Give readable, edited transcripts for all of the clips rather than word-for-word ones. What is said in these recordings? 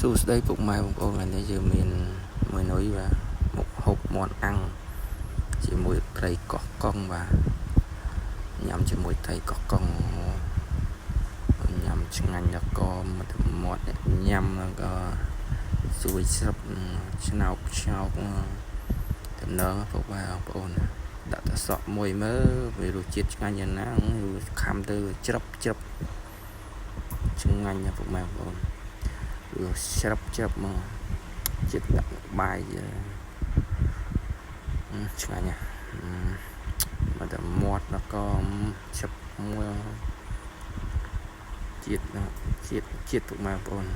សួស្តីពុកម៉ែបងប្អូនថ្ងៃនេះយើងមានមួយនុយបាទមុខហូបមាន់អាំងជាមួយត្រីកោះកុងបាទញ៉ាំជាមួយត្រីកោះកុងញ៉ាំឆ្ងាញ់ដល់កមកទៅមាត់អ្នកញ៉ាំក៏ស្រួយស្រាប់ឆ្នោកឆ្នោកតំណងពុកម៉ែបងប្អូនដាក់តសក់មួយមើលវារសជាតិឆ្ងាញ់យ៉ាងណាខំទៅច្រឹបច្រឹបឆ្ងាញ់ណាស់ពុកម៉ែបងប្អូន វាស្រាប់ច្រឹបមកចិត្តដាក់បាយឆ្ងាញ់ណាស់មកតែមាត់ដល់ក៏ឆឹបមួយជាតិជាតិជាតិពុកម៉ែបងប្អូន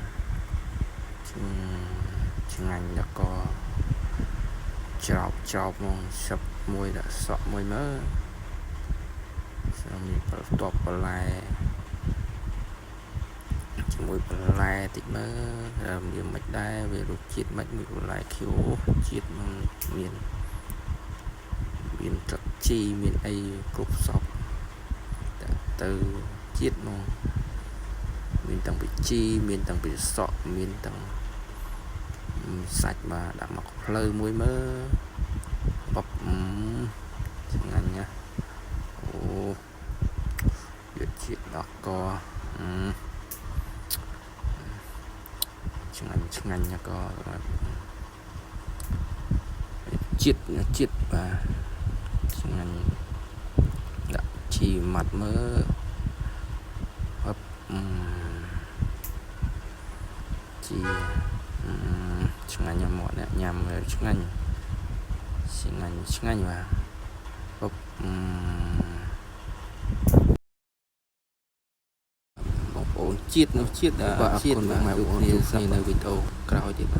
ឆ្ងាញ់ដល់ក៏ច្រោបច្រោបមកឆឹបមួយដាក់សក់មួយមើលសូមមានប្រតបបន្លែជាមួយបន្លែតិចមើលវាមិនដែរវារសជាតិមិនមួយបន្លែខៀវជាតិនឹងមានមានទឹកជីមានអីគ្រប់សពទៅជាតិមកមានតាំងពីជីមានតាំងពីសក់មានតាំងសាច់បាទដាក់មកផ្លូវមួយមើលបបឆ្ងាញ់ណាស់អូយកជាតិដល់កអឺឆ្ងាញ់ឆ្ងាញ់ណាស់ក៏ជាតិជាតិបាទឆ្ងាញ់ដាក់ជីម៉ាត់មើលហឹបជីឆ្ងាញ់មកអ្នកញ៉ាំឆ្ងាញ់ឆ្ងាញ់ឆ្ងាញ់បាទហឹបបងប្អូនជាតិនោះជាតិបាទជាតិបាទជួបគ្នានៅវីដេអូក្រោយទៀតបាទ។